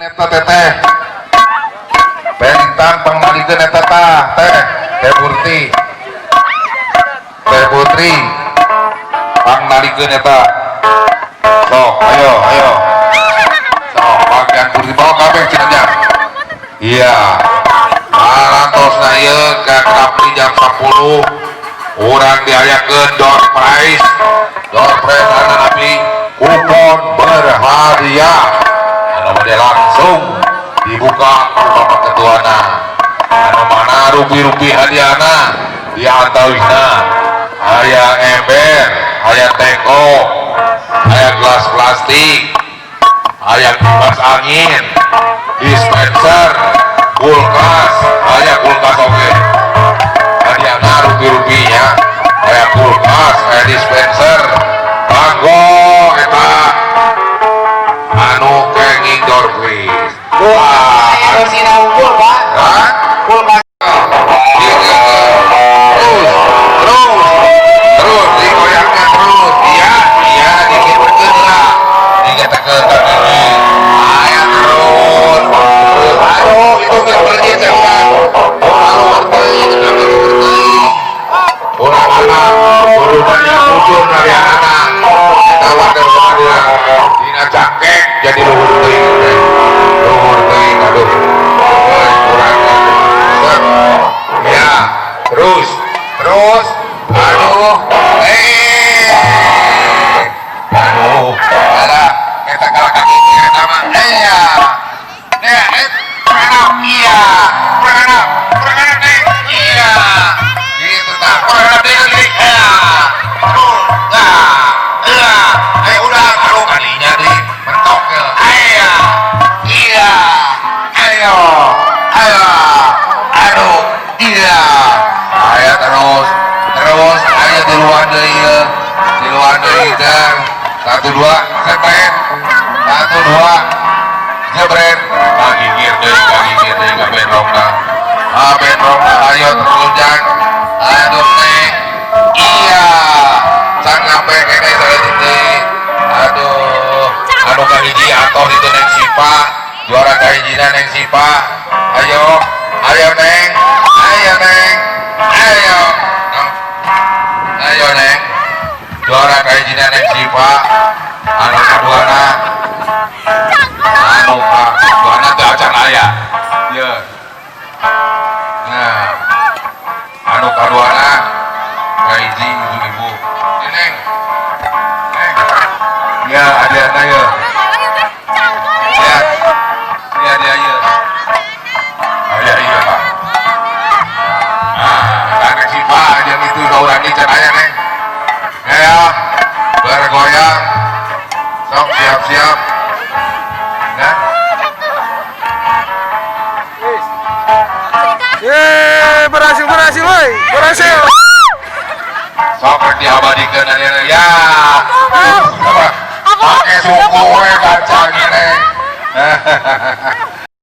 Eta teteh teh Lintang pangnalikeun eta tah teh teh Putri, teh Putri pangnalikeun eta. Sok, ayo, ayo, sok bagian Putri bawa kabeh cenah nya. Iya, arantosna ieu ka jam 10 urang diayakeun door prize, door prize atanapi kupon berhadiah anu bade langsung dibuka ku Bapak Ketuana. Anu mana rupi-rupi hadiahna, di antawisna aya ember, aya teko, aya gelas plastik, aya kipas angin, dispenser, kulkas, aya kulkas oge hadiahna rupi-rupinya, aya kulkas, aya dispenser kanggo eta anu kenging door prize. Wah. Sina unggul, Pak. Hah? Kulkas. Terus, terus, terus, digoyangnya terus. Iya, dikitekeun lah, dikitekeun tadi. Ayo terus, terus. Aduh, itu geus pergi teh urang. Urang teuing, luhur teuing. Urang anak, kudu banyak bujur dari anak. Eta wadah dina dina cangkeng jadi luhur teuing teh. Luhur teuing, aduh. Euy, urang. Ya, terus, terus, aduh, eh, aduh, ada, kita kalah kaki kita mah, iya, ya, eh, kurang iya, kurang kurang deh, iya, gitu tak, kurang deh, iya, terus, nah, iya, ayo udah, aduh, kalinya deh, mentok ya, iya, iya, ayo, ayo, aduh, iya, ayo terus, terus, ayo di luar deui ya, di luar deui dan satu dua, setet, satu dua, jebret, kagigir deui, kagigir deui, ka benrongna, ah benrongna, ayo terus jang, aduh nih, iya, can nyampe kene saeutik deui, aduh, anu kahiji atoh itu Neng Sipa, juara kahijina Neng Sipa, ayo, ayo Neng, ayo Neng, ayo, ayo Neng, juara kahijina Neng Sipa, anu kaduana, anu kaduana teu acan aya, ye, nah, anu kaduana kahiji ibu-ibu, ini Neng, Neng, ya adiana ya, ya, ya dia ya, aya iya Pak, ah, Neng Sipa yang itu urang can aya Neng, ya, bergoyang, sok siap-siap, nah. Yeay, berhasil, berhasil, woi, berhasil. Sok rek diabadikeun ayeuna ya. Apa? Pake suku we kacang ini.